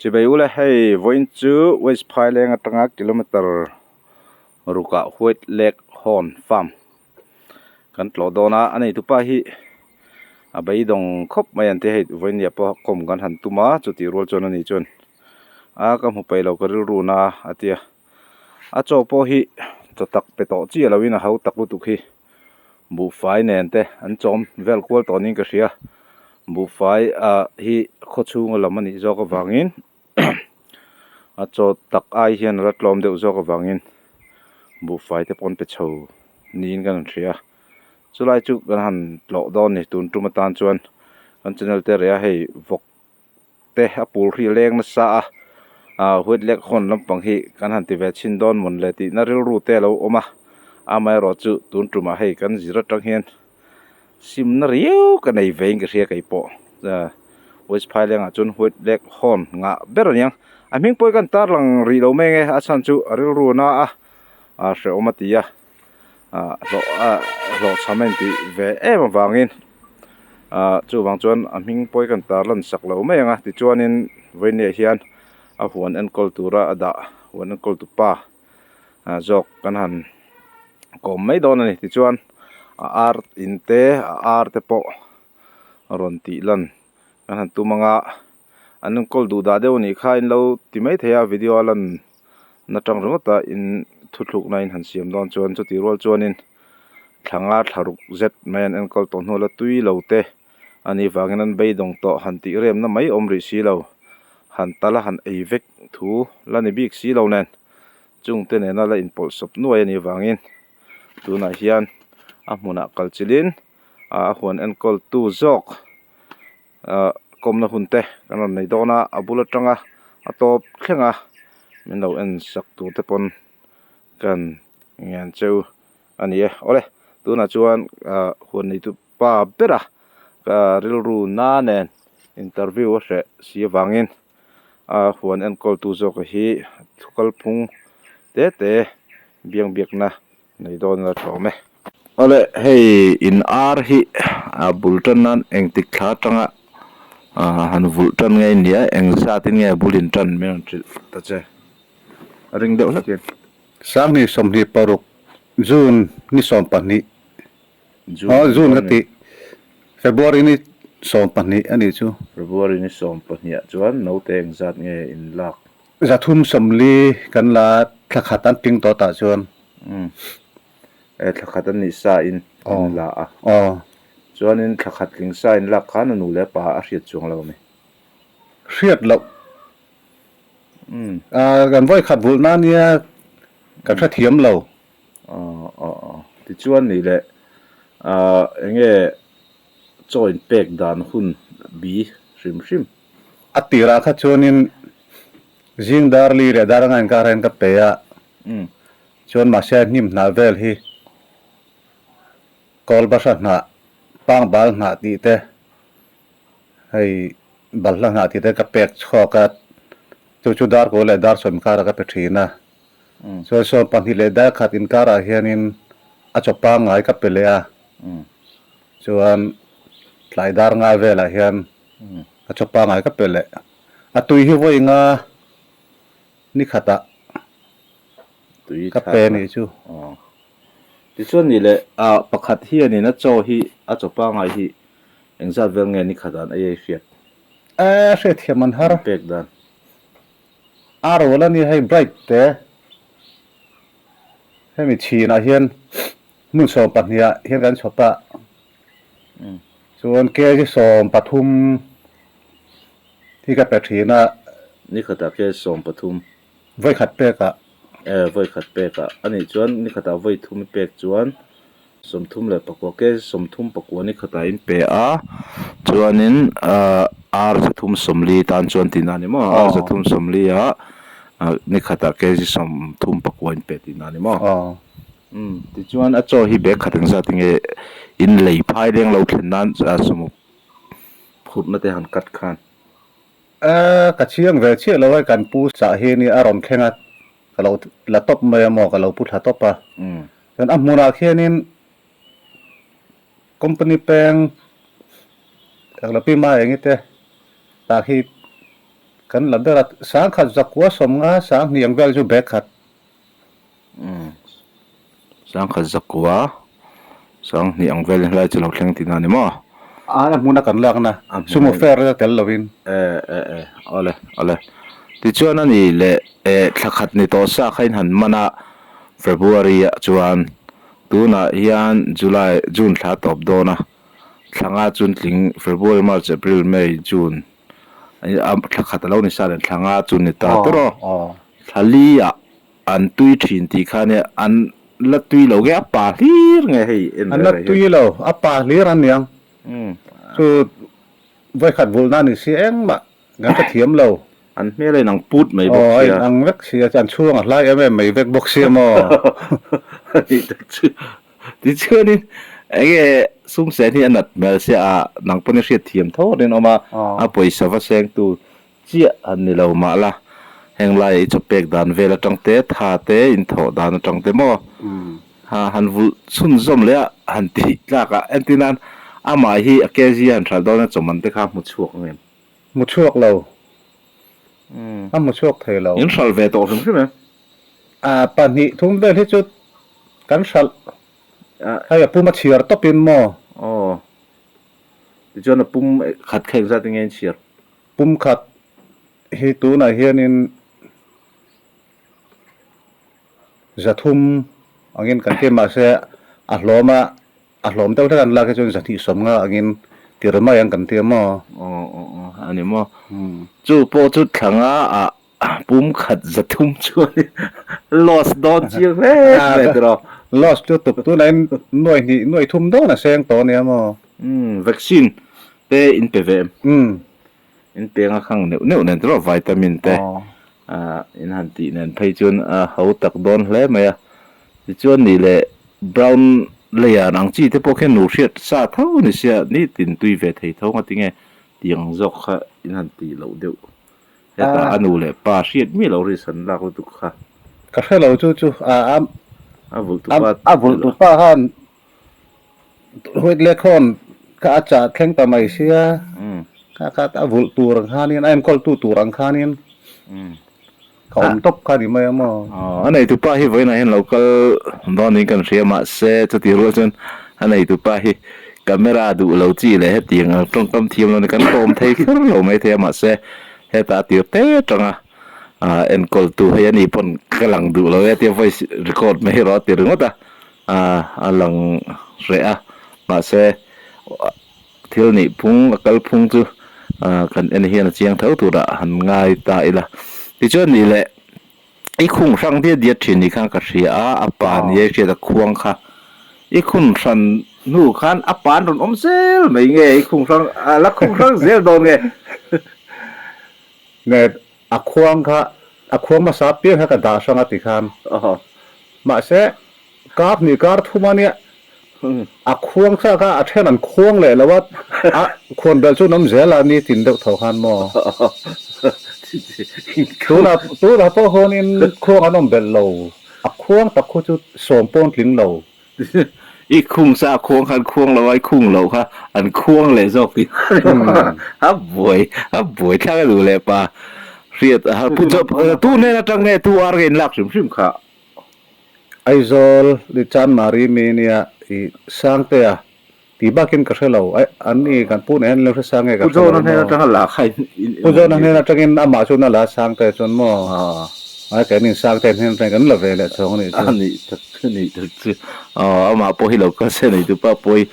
Chibei ule hei vawiin chu West Phaileng atanga kilometer rukah White Lake Horn Farm kan tlawh dawn a a neitupa hi a beidawng khawp mai an ti a hei vawiin nia pawh kawm kan han tum a chutih rual chuan ani chuan a ka hmu peih lo ka rilru na a ti a a chaw pawh hi chaw tak pe tawh chiah loin a hau tak lutuk hi. Buhfai nen te an chawm vel kual tawh niin ka hria buhfai ah hi khaw chhunga lam a nih zawk avangin a chaw tak ai hian a la tlawm deuh zawk avangin buhfai te pawh an pe chho niin kan han hria chulai chu kan han tlawh dawn a ni tun tum atan chuan kan channel te reh a hei vawk te a pul hri leng nasa a ah white lake hawn lampang hi kan han ti ve chhin dawn mawn le tihna rilru te a lo awm a amaherawh chu tun tumah hei kan zir atang hian simna riau ka nei ve in ka hria kei pawh ah west phaileng ah chuan white lake hawn ngah ber a niang a hming pawh hi kan tarlang rih lo mai ang e a chhan chu a rilru a na a ah hrehawm a ti a. ah hlawh ah hlawhchham a intih ve em avangin ah chuvang chuan a hming pawh hi kan tar lan sak lo mai ang a tichuanin vawinia hian a huan enkawl tura a dah huan enkawl tu pa ah zawk kan han kawm mai dawn a ni tichuan a ar in te a ar te pawh a rawn tih lan kan han tum ang a an enkawl duh dah deuh a nih kha in lo ti mai thei a video a lan na tang ringawt a in thuthlukna in han siam dawn chuan chutih rual chuanin thla nga thla ruk zet mai an enkawl tawh hnu la tui lo te anih vangin an beidawng tawh han tih remna mai awm rih si lo han tal a han ei vek thu la ni bik si lo nen chungte nena la inpawlh sawp nuai anih vangin tunah hian a hmunah kal chilhin a huan enkawl tu zawk. ah kawmna hun te kan rawn nei dawn a a bul atanga a tawp thleng a min lo en sak tur te pawn kan ngen cheu a ni e awle tunah chuan ah huan neitu pa bera ka rilru na nen interview a hreh si avangin a huan enkawl tu zawk hi thu kalphung te te biang biakna Nei dawn ila tlawm e. Awle hei in ar hi a bul tan nan engtik thla atanga han vulh tan nge nia eng zat in nge a bul in tan min rawn hrilh ta che a ring deuh hlek in. Sanghnih 26 June ni 12 aw June ka tih February ni 12 a nih chu. February ni 12 ah chuan naute eng zat nge in lak. 340 kan la thla khat an ping tawh tah chuan. Umm e thla khat an nih sa in in la a. Chuanin thla khat tling sa in lak khan a nu leh a pa a hriat chuang lo ami? Hriat loh. Umm. Kan vawi khat vulh na nia kan hrethiam lo. Aw aw aw. Tichuan nih leh ah eng nge chaw in pek dan hun bi hrim hrim? A tirah kha chuanin zing dar li leh dar anga inkar hian ka pe a. Chuan mahse hnim hnah vel hi kawl bahra hnah, pang bal hnah tih te, hei balhla hnah tih te ka pek chhuak a, chu chu dar kawl leh dar sawm inkar ah ka pe thin a. Chuan 12 leh dar khat inkar ah hianin a chaw pangngai ka pe leh a, chuan tlai dar nga velah hian a chaw pangngai ka pe leh. A tui hi vawi nga ni khatah Tui ka pe nih chu. Aw. Tichuan nih leh ah pakhat hianin a chaw hi a chaw pangngai hi engzat vel nge ni khat an ei ei hriat? Eh hriat thiam an har. Pek dan. A rawl a ni hei bright te hemi chhinah hian hmun 12 ah hian kan chhawp a chuan kg 13 hi ka pe thin a. Ni khatah kg 13. Vawi khat pek ah. E, vawi khat pek ah. A nih chuan ni khatah vawi thum i pek chuan 34 kg 34 ni khatah in pe a, chuanin ar 340 tan chuan tihna a ni maw? Ar 340 ah ni khatah kg 34 in pe tihna a ni maw? Umm, tichuan a chaw hi bag khat engzat nge in lei phai leng lo thlen nan sumo phurhna te han cut khan. A, ka chiang ve chiah lo hei kan pu chah hi nia a rawn thleng a, ka lo la tawp mai a maw, ka lo pu thla tawp a. Chuan a hmunah khianin company peng englo pi mai eng i te tah khi Kan la ber a, sangkhat zakua sawmnga sanghnih ang vel chu bag khat. Umm sangkhat zakua sanghnih ang vel helai chu lo thleng tihna a ni maw? A a hmuna kan lakna sumo fare a tel lovin. E e e awle awle tichuan a ni leh e thla khat ni tawh sa kha in han man a February ah chuan tunah hian July June thla tawp dawn a thla nga chun tling February March April May June. Thla khat a lo ni sa nen thla nga chu ni ta tur aw. Thla li ah an tui thin tih kha nia an la tui lo nge a pa hlir nge hei en An la tui lo a pa hlir an niang. Chu vawikhat vulhna ni si engmah kan hre thiam lo. An hmel a inang put mai bawk sia. Aw a inang vek sia an chhung a hlai em em mai vek bawk sia maw. Anih tak chu. Tichuanin enge sum sen hi a nat hmel sia a, nang pawn i hriat thiam tho an inawm a, a pawisa va sengtu chiah han ni lo mah la, heng laia i chaw pek dan vel atang te, tha te, inthawh dan atang te maw ha han vulh chhunzawm leh a han tih tlak a, entir nan amah hi a kg a han hralh dawn a chawman te kha a hmu chhuak ang em? Hmu chhuak lo. A hmu chhuak thei lo. In hralh ve tawh hrim hrim em? A pahnih thum vel hi chu kan hralh hei a pum a chhiar tawp in maw? Aw. Tichuan a pum khat kha engzat enge in chhiar? Pum khat hi tunah hianin zathum angin kan ti mahse a hlawm a a hlawm deuh hlek an lak hi chuan zahnih sawm nga angin tir mai ang kan ti a maw? Aw aw aw a ni maw? Chu pawh chu thla nga ah Pum khat zathum chuan loss dawn chiang hle mai tiraw. Loss chu tuk tunah in nuai hnih nuai thum dawn a seng tawh ania maw. Umm vaccine te in pe ve em? Umm. In peng a khang neuh neuh nen tiraw vitamin te in han tih nen phei chuan a ho tak dawn hle mai a. Tichuan nih leh brown layer ang chi te pawh khian nu hriat sa tho ni sia nitin tui ve thei tho nga tinge tiang zawk kha in han tih loh deuh. Hetah a nu leh pa hriat miah lo risk an lak lutuk kha. Ka hre lo chu chu a a vulh tupa a vulh tupa khan huit leh khawn kha a chah thleng ta mai sia kha kha a vulh tur ang khanin a enkawl tu tur ang khanin ka awm tawp kha ni mai a maw. A neitupa hi vawiinah hian lo kal dawn niin kan hria mahse chutih rual chuan a neitupa hi Camera duh lo chi leh hetiang ang tawngkam thiam lo ni kan tawm thei kher lo mai thei a mahse heta a tir te tanga ah enkawl tu hei ani pawn ka lang duh lo e tia voice record mai erawh a ti ringawt a ah a lang hreh a mahse thil nih phung a kal phung chu ah kan en hian a chiang tho turah han ngai ta ila tichuan nih leh. I khung hrang diat diat thin ni khan ka hria a, a pa ni a i hriat a khuang kha. I khung hran hnu khan a pa an rawn awm zel mai nge i khung hrang a la khung hrang zel dawn nge? Nge a khuang kha a khuang hmasa apiang kha ka dah hrang a ti khan. Mahse kar hnih kar thum a nia a khuang kha kha a then an khuang leh lo a, a khuan belh chu an awm zel a ni tin deuh tho khan maw? Tunah tunah pawh huanin khuang an awm belh lo, a khuang tak khu chu sawm pawn tling lo. I khung sa a khuang kha an khuang lo a, i khung loh kha an khuang leh zawk tih a buai a buai thlak a duh leh pa hriat a har pu chawp tu hnen atang nge tu ar nge in lak hrim hrim kha. Aizawl i Chanmari mi nia i Sangtea tih bakin ka hre lo. Aih an ni kan pu nen lo hre sang nge ka hre lo maw. Pu John-a hnen atanga la kha in in Pu John-a hnen atangin amah chuan a la Sangtea chuan maw. Ai keini in Sangtea hnen atangin kan la ve leh chhawng a nih chu. A nih tak chu nih tak chu. Aw amah pawh hi lo kal se nei tu pa pawh hi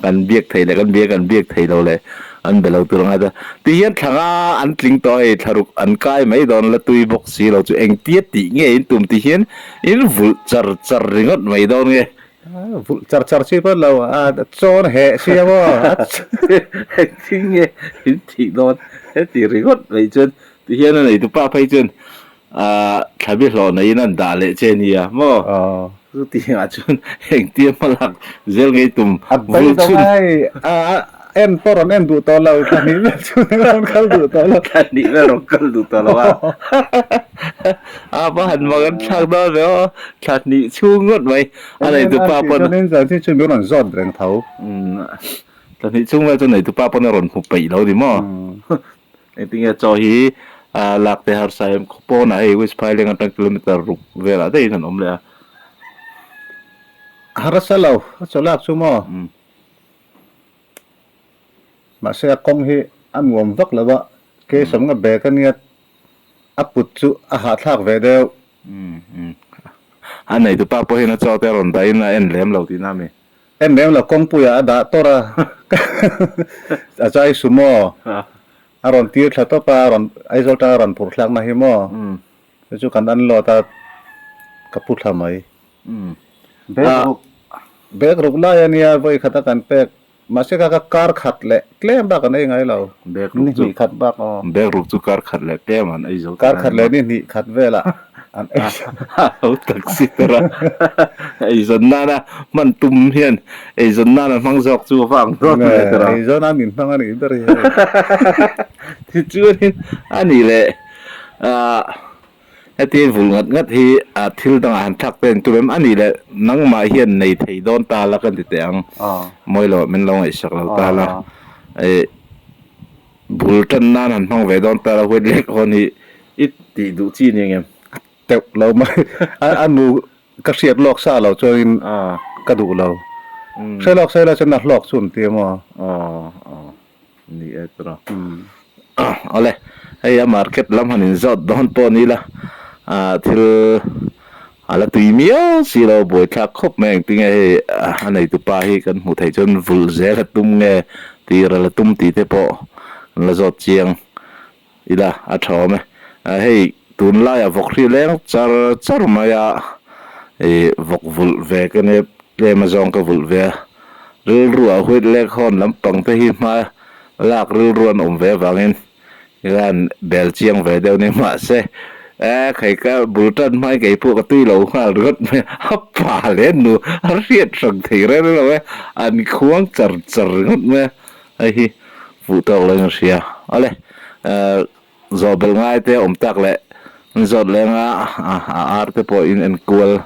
kan biak thei leh kan bia kan biak thei lo leh an be lo tur a ngai ta. Ti hian thla nga an tling tawh hei thla ruk an kai mai dawn la tui bawk si lo chu engtia tih nge in tum ti hian in vulh char char ringawt mai dawn nge. Vulh char char chi pawh lo a chawn heh sia maw. Engtin nge in tih dawn heti ringawt mai chuan ti hian a neitu pa phei chuan Ahh thlabi hlawh neiin an dah leh che nia maw? Chutiangah chuan engtia hmalak zel ngei tum A vul bei chhun. dawng ai a en pawh rawn en duh tawh lo thla hnih vel chu rawn kal duh tawh lo. Thla hnih vel rawn kal duh tawh lo a. A va han mak an thlak dawn ve aw thla hnih chhung ngawt mai a neitu pa pawn. Chuanin zan hi chu min rawn zawt reng tho. Thla hnih chhung vel chu neitu pa pawn a rawn hmu peih lo ni maw? Engtinge chaw hi a lak te harsa em khaw pawnah hei West Phaileng atang kilometer ruk velah daihin an awm leh a. Harsa lo a chaw lak chu maw? Mahse a kawng hi a nuam vak lo a, ke sawmnga bag a nia a put chu a hahthlak ve deuh. A neitupa pawhin a chaw te a rawn dahin a en lem lo tihna a mi? En lem lo, kawngpuiah a dah tawrh a, a chai su maw? A rawn tir thla tawp a, a rawn Aizawl tanga a rawn phurh thlakna hi maw? Chu chu kan unload a, ka pu thla mai. Bag ruk bag ruk lai a nia vawi khat a kan pek mahse kha ka kar khat leh tlem bak an ei ngai lo ni hnih khat bak aw. Bag ruk chu kar khat leh tlem an ei zo kar khat leh ni hnih khat velah an ei zo. A ho tak si tur a eizawn nana hman tum hian eizawn nana hmang zawk chu a va ang dawn hle tur a. Eizawn a min hmang a nih ber hi hei. Tichuanin a nih leh ah. Heti vul ngat ngat hi a thil dangah han thlak ta intum em? A nih leh nangmah hian nei thei dawn ta la kan ti teh ang. Mawi lo min lo ngaihsak lo ta la. Ih bul tan nan han hmang ve dawn ta la huat lek hawn hi i tih duh chi ni ang em? Teuh lo mai. A nu ka hriat lawk sa lo chuanin ka duh lo. Hre lawk sa ila chuan a hlawk chu an ti emaw? Ni e tura. Awle, hei a market lam han inzawt dawn pawh ni la, thil a la tui miau si lo, buaithlak khawp mai engtinge hei a neitupa hi kan hmuh theih chuan vulh zel a tum nge tir a la tum tih te pawh kan la zawt chiang ila a tha awm e. Hei tunlaiah vawk hri leng char char mai a, ih vawk vulh ve ka nia tlem azawng ka vulh ve a, rilruah huit lek hawn lampang te hi hma lak rilru an awm ve avangin hian bel chiang ve deuh ni mahse e khai ka bul tan hmai kei pawh ka tui lo nghal ringawt mai a, a pa leh nu a hriat hrang thei reng reng lo e, an khuang char char ringawt mai a. Hei hi fuh tawk lo in a hria. Awle, zawh belh ngai te awm tak leh an zawt leng a, a ar te pawh in en kual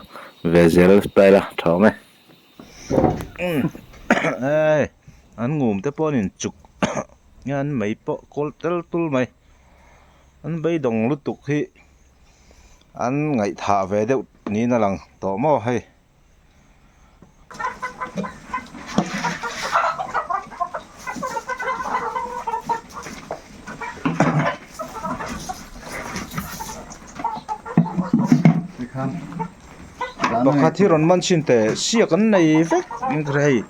ve zel style a tha awm e. Hei an ngum te pawh an in chuk hian mei pawh kawl tel tul mai. An beidawng lutuk hi an ngaihthah ve deuh niin a lang tawh maw hei. Pakhat hi rawn man chhin teh siak an nei vek hei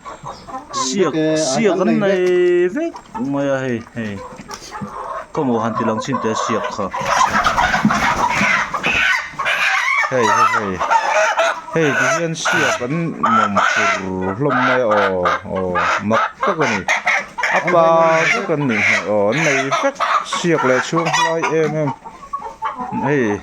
siak siak an nei vek mai a hei hei khawmaw han ti lang chhin teh siak kha hei hei hei. Hei ti hian siak an mawm fur hlawm mai a aw aw mak tak a ni a pa vek an nih hmel aw an nei vek siak leh chhung hlai em em hei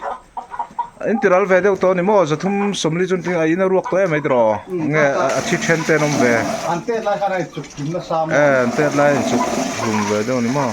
in ti ral ve deuh tawh a ni maw zathum sawmli chuan a in a ruak tawh em mai tiraw nge a thi then te an awm ve an tet lai khan a inchuk hlum nasa maw e an tet lai a inchuk hlum ve deuh a ni maw.